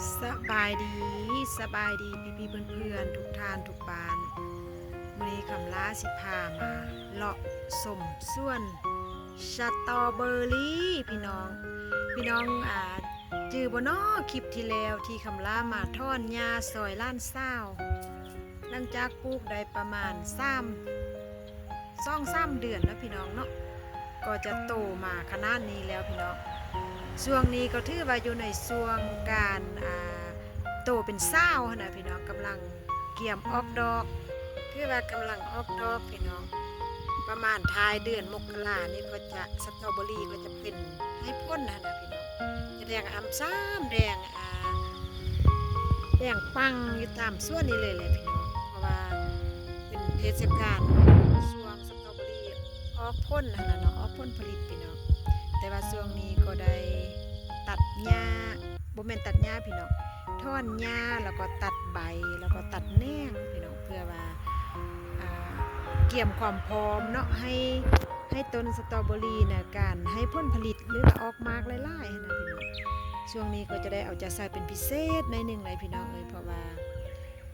ສະບາຍດີ ສະບາຍດີພີ່ໆເພື່ອນໆ ທຸກທ່ານທຸກບ້ານ. ມື້ນີ້ຄຳລາຊິພາມາເລາະຊົມສວນສະຕໍເບີຣີພີ່ນ້ອງ. ພີ່ນ້ອງ ອາ ຈື່ບໍ່ນໍ ຄລິບທີ່ແລ້ວທີ່ຄຳລາມາຖອນຫຍ້າຊ່ອຍຫຼານສາວ ຫຼັງຈາກປູກໄດ້ປະມານສາມ ສອງສາມເດືອນແລ້ວພີ່ນ້ອງເນາະ ກໍຈະໂຕມາຂະໜາດນີ້ແລ້ວພີ່ນ້ອງ. ຊ່ວງນີ້ກໍຖືວ່າຢູ່ໃນຊ່ວງການ ອ່າ ໂຕເປັນສາວຫັ້ນນະພີ່ນ້ອງ ກຳລັງກຽມອອກດອກ ຖືວ່າກຳລັງອອກດອກພີ່ນ້ອງ. ປະມານທ້າຍເດືອນມົກກະລານີ້ກໍຈະ ສະຕໍເບີຣີກໍຈະເປັນໃຫ້ຜົນຫັ້ນນະພີ່ນ້ອງ ຈະແດງອຳຊາມ ແດງ ອ່າ ແດງປັງຢູ່ຕາມສວນນີ້ເລີຍແຫຼະພີ່ນ້ອງ ເພາະວ່າເປັນເທດສະການຊ່ວງສະຕໍເບີຣີອອກຜົນຫັ້ນນະເນາະ ອອກຜົນຜະລິດພີ່ນ້ອງ. ແຕ່ວ່າຊ່ວງນີ້ກໍໄດ້ຕັດຫຍ້າ ບໍ່ແມ່ນຕັດຫຍ້າພີ່ນ້ອງ ຖອນຫຍ້າ ແລ້ວກໍຕັດໃບ ແລ້ວກໍຕັດແໜງພີ່ນ້ອງ ເພື່ອວ່າ ອ່າ ກຽມຄວາມພ້ອມເນາະ ໃຫ້ ໃຫ້ຕົ້ນສະຕໍເບີຣີນະ ການໃຫ້ຜົນຜະລິດ ຫຼືວ່າອອກໝາກຫຼາຍໆຫັ້ນນະພີ່ນ້ອງ. ຊ່ວງນີ້ກໍຈະໄດ້ເອົາໃຈໃສ່ເປັນພິເສດໜ້ອຍໜຶ່ງເລີຍພີ່ນ້ອງເອີຍ ເພາະວ່າ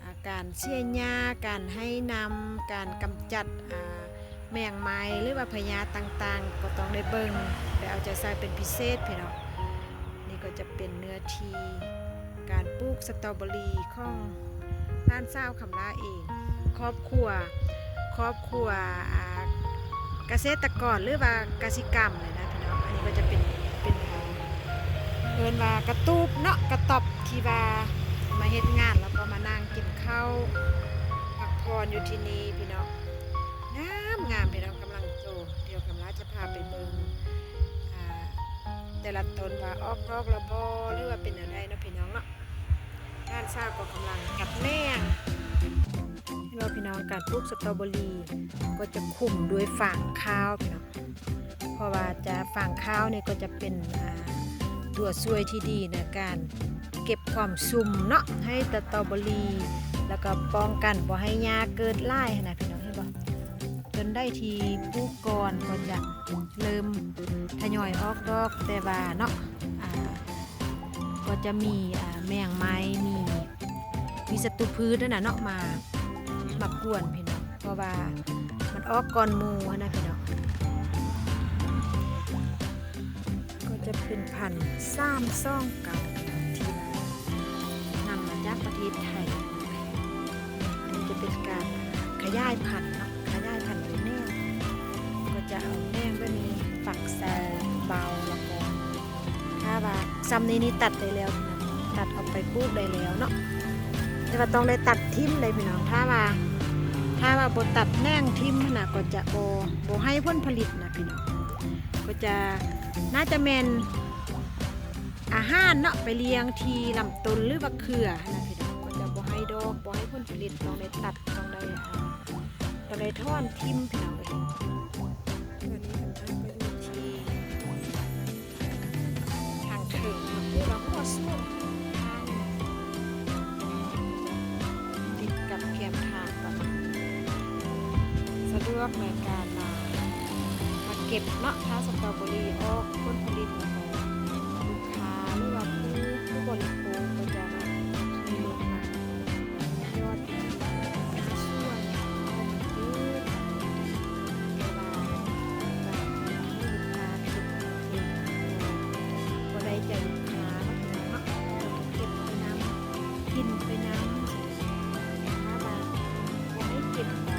ອາ ການເສຍຫຍ້າ ການໃຫ້ນ້ຳ ການກຳຈັດ ອາ ແມງໄມ້ ຫຼືວ່າພະຍາດຕ່າງໆ ກໍຕ້ອງໄດ້ເບິ່ງ ໄດ້ເອົາໃຈໃສ່ເປັນພິເສດພີ່ນ້ອງ. ນີ້ກໍຈະເປັນເນື້ອທີ່ການປູກສະຕໍເບີຣີຂອງຫຼານສາວຄຳລາເອງ ຄອບຄົວ ຄອບຄົວ ອາ ກະເສດຕະກອນ ຫຼືວ່າກະສິກຳນີ້ນະພີ່ນ້ອງ. ອັນນີ້ກໍຈະເປັນ ເປັນ ເອີ້ນວ່າກະຕູບເນາະ ກະຕ໊ອບ ທີ່ວ່າມາເຮັດງານ ແລ້ວກໍມານັ່ງກິນເຂົ້າພັກຜ່ອນຢູ່ທີ່ນີ້ພີ່ນ້ອງ. ງາມໆ ພີ່ນ້ອງ ກຳລັງໂຕ ດຽວຄຳລາຈະພາໄປເບິ່ງ ອາ ແຕ່ລະຕົ້ນວ່າອອກດອກແລ້ວບໍ່ ຫຼືວ່າເປັນແນວໃດເນາະພີ່ນ້ອງເນາະ. ຫຼານສາວກໍກຳລັງຕັດແໜງ ເຫັນບໍ່ພີ່ນ້ອງ. ການປູກສະຕໍເບີຣີກໍຈະຄຸມດ້ວຍຟາງຂາວພີ່ນ້ອງ ເພາະວ່າຈະ ຟາງຂາວນີ້ກໍຈະເປັນ ອາ ຕົວຊ່ວຍທີ່ດີໃນການເກັບຄວາມຊຸ່ມເນາະ ໃຫ້ສະຕໍເບີຣີ ແລ້ວກໍປ້ອງກັນບໍ່ໃຫ້ຫຍ້າເກີດຫຼາຍຫັ້ນນະພີ່ນ້ອງ ເຫັນບໍ່. ຕົ້ນໃດທີ່ປູກກ່ອນກໍຈະເລີ່ມທະຍອຍອອກດອກ ແຕ່ວ່າເນາະ ອາ ກໍຈະມີ ອາ ແມງໄມ້ ມີ ມີສັດຕູພືດຫັ້ນນະເນາະ ມາ ມາກວນພີ່ນ້ອງ ເພາະວ່າມັນອອກກ່ອນໝູ່ຫັ້ນນະພີ່ນ້ອງ. ກໍຈະເປັນພັນສາມສອງເກົ້າ ທີ່ນຳມາຈາກປະເທດໄທ. ອັນນີ້ຈະເປັນການຂະຫຍາຍພັນເນາະ ຂະຫຍາຍພັນໂດຍແໜງ ກໍຈະເອົາແໜງແບບນີ້ຝັງໃສ່ເບົາ ແລ້ວກໍ ຖ້າວ່າຊ່ຳນີ້ນີ້ຕັດໄດ້ແລ້ວ ຕັດເອົາໄປປູກໄດ້ແລ້ວເນາະ ແຕ່ວ່າຕ້ອງໄດ້ຕັດຖິ້ມເດ້ພີ່ນ້ອງ. ຖ້າວ່າ ຖ້າວ່າບໍ່ຕັດແໜງຖິ້ມຫັ້ນນະ ກໍຈະບໍ່ ບໍ່ໃຫ້ຜົນຜະລິດນະພີ່ນ້ອງ. ກໍຈະ ໜ້າຈະແມ່ນອາຫານເນາະ ໄປລ້ຽງທີ່ລຳຕົ້ນ ຫຼືວ່າເຄືອຫັ້ນນະພີ່ນ້ອງ ກໍຈະບໍ່ໃຫ້ດອກ ບໍ່ໃຫ້ຜົນຜະລິດ ຕ້ອງໄດ້ຕັດ ຕ້ອງໄດ້ ຕ້ອງໄດ້ຖອນຖິ້ມພີ່ນ້ອງເອີຍ. ຕົວນີ້ມັນຕັ້ງໄປຢູ່ທີ່ ທາງເທິງເນາະ ເອີ້ນວ່າຫົວສວນ ຕິດກັບແຄມທາງ ກໍສະດວກໃນການມາ ມາເກັບເນາະ. ຖ້າສະຕໍເບີຣີອອກຜົນຜະລິດແລ້ວ ກໍລູກຄ້າ ຫຼືວ່າຜູ້ ຜູ້ບໍລິໂພກ ກໍຈະມາຂີ່ລົດມາ ຍອດ ບໍ່ໄດ້ໃຈລູກຄ້າເນາະ ເກັບໄປນຳ ກິນໄປນຳ. ຖ້າວ່າບໍ່ໃຫ້ເກັບ ກໍ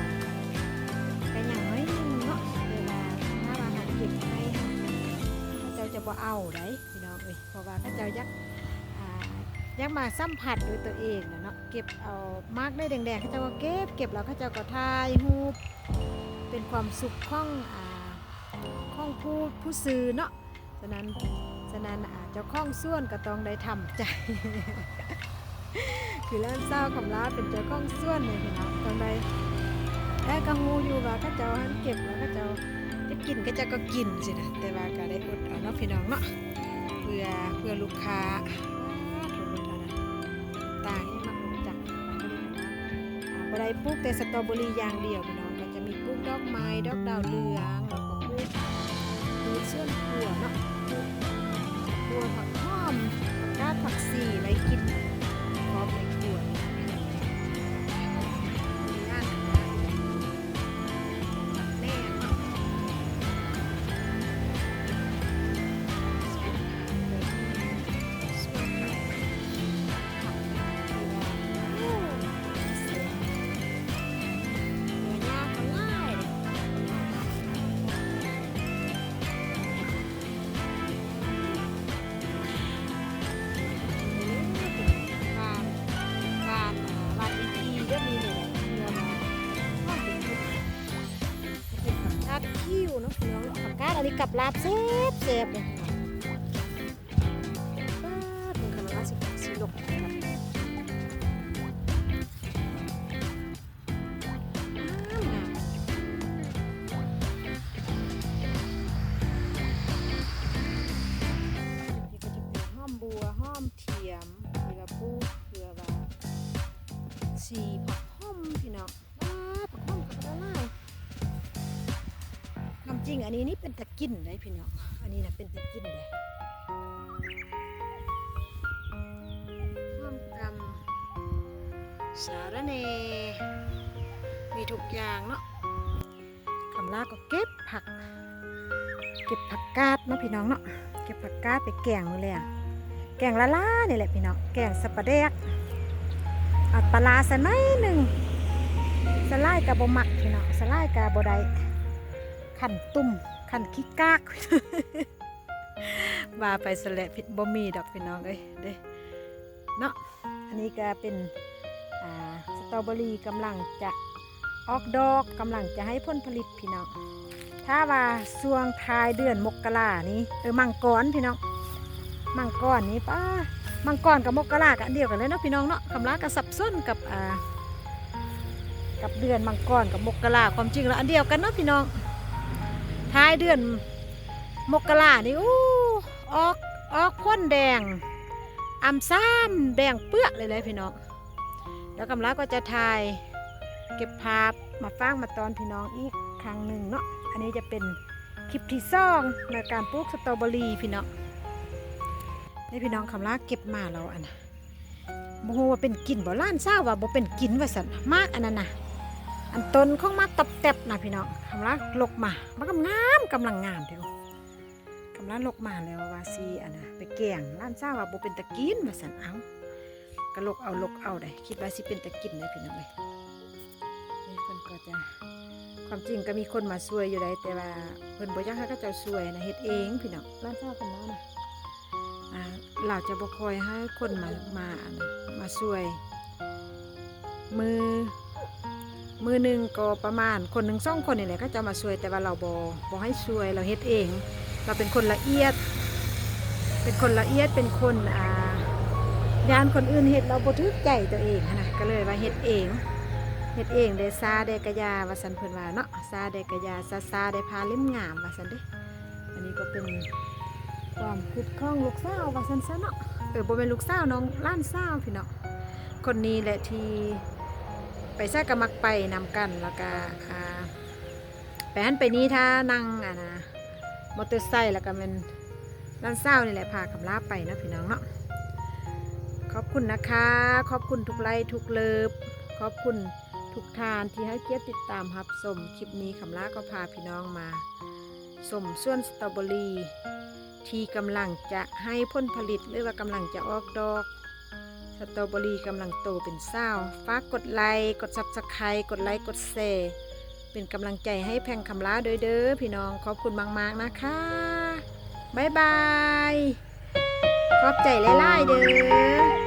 ກໍຫຍັງໜ້ອຍໜຶ່ງເນາະ ແຕ່ວ່າຖ້າວ່າເຮົາເກັບໄວ້ ເຂົາເຈົ້າຈະບໍ່ເອົາໃດ໋ພີ່ນ້ອງເອີຍ ເພາະວ່າເຂົາເຈົ້າຢາກ ອ່າ ຢາກມາສຳຜັດດ້ວຍຕົວເອງນະເນາະ. ເກັບເອົາໝາກໄດ້ແດງໆ ເຂົາເຈົ້າກໍເກັບ ເກັບແລ້ວເຂົາເຈົ້າກໍຖ່າຍຮູບ ເປັນຄວາມສຸກຂອງ ອ່າ ຂອງຜູ້ ຜູ້ຊື້ເນາະ. ສະນັ້ນ ສະນັ້ນ ອ່າ ເຈົ້າຂອງສວນກໍຕ້ອງໄດ້ທຳໃຈ ຄືຫຼານສາວຄຳລາເປັນເຈົ້າຂອງສວນນີ້ພີ່ນ້ອງ ຕ້ອງໄດ້ ແຕ່ກໍຮູ້ຢູ່ວ່າເຂົາເຈົ້າຫັ້ນເກັບແລ້ວ ເຂົາເຈົ້າຈະກິນ ເຂົາເຈົ້າກໍກິນຊີ້ນະ ແຕ່ວ່າກໍໄດ້ອົດເອົາເນາະພີ່ນ້ອງເນາະ ເພື່ອ ເພື່ອລູກຄ້າ. ອາ ໂຖ ລົດອັນນັ້ນ ຕ່າງ ຍັງມັກຮູ້ຈັກ ອ່າ ບໍ່ໄດ້ປູກແຕ່ສະຕໍເບີຣີຢ່າງດຽວພີ່ນ້ອງ ກໍຈະມີປູກດອກໄມ້ ດອກດາວເຮືອງ ແລ້ວກໍປູກ ປູກສວນຄົວເນາະ ປູກຖົ່ວ ຜັກຫອມ ຜັກກາດ ຜັກຊີ ໄວ້ກິນ ພີ່ນ້ອງ ຜັກກາດອັນນີ້ກັບລາບແຊບໆເລີຍ. ປາດ ເບິ່ງກຳລັງຊິ ຊິລົກ ງາມໆ ນີ້ກໍຈະເປັນຫອມບົ່ວ ຫອມທຽມ ທີ່ວ່າປູກເພື່ອວ່າຊິຜັກຫອມ ພີ່ນ້ອງ. ປາດ ຜັກຫອມກໍຫຼາຍ. ຄວາມຈິງອັນນີ້ນີ້ເປັນຕາກິນໄດ໋ພີ່ນ້ອງ ອັນນີ້ນະເປັນຕາກິນໄດ໋. ຫອມກຳ ສາລະແໜ່ ມີທຸກຢ່າງເນາະ. ຄຳລາກໍເກັບຜັກ ເກັບຜັກກາດເນາະພີ່ນ້ອງເນາະ ເກັບຜັກກາດໄປແກງມື້ແລງ ແກງລ້າໆນີ້ແຫຼະພີ່ນ້ອງ ແກງໃສ່ປາແດກ ເອົາປາຫຼ້າໃສ່ໜ້ອຍໜຶ່ງ ໃສ່ຫຼາຍກໍບໍ່ມັກພີ່ນ້ອງ ໃສ່ຫຼາຍກໍບໍ່ໄດ້ ຄັນຕຸ່ມ ຄັນຂີ້ກາກ ວ່າໄປຊັ້ນແຫຼະ ບໍ່ມີດອກພີ່ນ້ອງເອີຍເດ້ເນາະ. ອັນນີ້ກໍເປັນ ອ່າ ສະຕໍເບີຣີກຳລັງຈະອອກດອກ ກຳລັງຈະໃຫ້ຜົນຜະລິດພີ່ນ້ອງ. ຖ້າວ່າຊ່ວງທ້າຍເດືອນມົກກະລານີ້ ເອີ ມັງກອນພີ່ນ້ອງ ມັງກອນນີ້ ປາ ມັງກອນກັບມົກກະລາກໍອັນດຽວກັນເລີຍເນາະພີ່ນ້ອງເນາະ. ຄຳລາກໍສັບສົນກັບ ອ່າ ກັບເດືອນມັງກອນກັບມົກກະລາ ຄວາມຈິງແລ້ວອັນດຽວກັນເນາະພີ່ນ້ອງ. ທ້າຍເດືອນ ມົກກະລານີ້ ໂອ້ ອອກ ອອກຜົນແດງ ອຳຊາມແດງເປືອກເລີຍແຫຼະພີ່ນ້ອງ. ແລ້ວກຳລາກໍຈະຖ່າຍເກັບພາບມາຝາກມາຕ້ອນພີ່ນ້ອງອີກຄັ້ງໜຶ່ງເນາະ. ອັນນີ້ຈະເປັນຄລິບທີສອງໃນການປູກສະຕໍເບີຣີພີ່ນ້ອງ. ນີ້ພີ່ນ້ອງ ຄຳລາເກັບມາແລ້ວ ອັນ ບໍ່ຮູ້ວ່າເປັນກິນບໍ່ ຫຼານສາວວ່າບໍ່ເປັນກິນວ່າຊັ້ນ. ໝາກອັນນັ້ນນະ ອັນຕົ້ນຂອງໝາກຕອບແຕັບນະພີ່ນ້ອງ ຄຳລາລົກມາ ມັນກຳງາມ ກຳລັງງາມເດ້. ຄຳລາລົກມາແລ້ວວ່າຊິ ອັນນະ ໄປແກງ ຫຼານສາວວ່າບໍ່ເປັນຕາກິນວ່າຊັ້ນ. ເອົ້າ ກໍລົກເອົາ ລົກເອົາໄດ໋ ຄິດວ່າຊິເປັນຕາກິນໄດ໋ພີ່ນ້ອງເອີຍ. ນີ້ເພິ່ນກໍຈະ ຄວາມຈິງກໍມີຄົນມາຊ່ວຍຢູ່ໄດ໋ ແຕ່ວ່າເພິ່ນບໍ່ຢາກໃຫ້ເຂົາເຈົ້າຊ່ວຍນະ ເຮັດເອງພີ່ນ້ອງ. ຫຼານສາວຄຳລານະ ອ່າ ລາວຈະບໍ່ຄ່ອຍໃຫ້ຄົນມາ ມາ ອັນ ມາຊ່ວຍ. ມື້ ມື້ໜຶ່ງກໍປະມານຄົນໜຶ່ງສອງຄົນນີ້ແຫຼະ ເຂົາເຈົ້າມາຊ່ວຍ ແຕ່ວ່າລາວບໍ່ ບໍ່ໃຫ້ຊ່ວຍ ລາວເຮັດເອງ. ລາວເປັນຄົນລະອຽດ ເປັນຄົນລະອຽດ ເປັນຄົນ ອ່າ ຢ້ານຄົນອື່ນເຮັດແລ້ວບໍ່ຖືກໃຈຕົວເອງຫັ້ນນະ ກໍເລີຍວ່າເຮັດເອງ ເຮັດເອງແດ່ ຊ້າແດ່ກະຢ່າວ່າຊັ້ນ ເພິ່ນວ່າເນາະ ຊ້າແດ່ກະຢ່າ ຊ້າໆແດ່ຜ້າເຫຼັ້ມງາມວ່າຊັ້ນເດ້. ອັນນີ້ກໍເປັນຄວາມຄິດຂອງລູກສາວວ່າຊັ້ນຊະເນາະ ເອີ ບໍ່ແມ່ນລູກສາວ ນ້ອງ ຫຼານສາວພີ່ນ້ອງ. ຄົນນີ້ແຫຼະທີ່ໄປໃສກໍມັກໄປນຳກັນ ແລ້ວກໍ ອ່າ ໄປຫັ້ນໄປນີ້ ຖ້ານັ່ງ ອັນນະ ມໍເຕີໄຊ ແລ້ວກໍແມ່ນຫຼານສາວນີ້ແຫຼະພາຄຳລາໄປເນາະ ພີ່ນ້ອງເນາະ. ຂອບຄຸນນະຄະ ຂອບຄຸນທຸກໄລ້ທຸກເລີບ ຂອບຄຸນທຸກທ່ານທີ່ໃຫ້ກຽດຕິດຕາມຮັບຊົມ. ຄລິບນີ້ຄຳລາກໍພາພີ່ນ້ອງມາຊົມສວນສະຕໍເບີຣີ ທີ່ກຳລັງຈະໃຫ້ຜົນຜະລິດ ຫຼືວ່າກຳລັງຈະອອກດອກ. ສະຕໍເບີຣີກຳລັງໂຕເປັນສາວ. ຝາກກົດໄລ້ ກົດຊັບສະໄຄ ກົດໄລ້ ກົດແຊ ເປັນກຳລັງໃຈໃຫ້ແພງຄຳລາດ້ວຍເດີພີ່ນ້ອງ. ຂອບຄຸນມາກໆນະຄະ. ບາຍບາຍ. ຂອບໃຈຫຼາຍໆເດີ.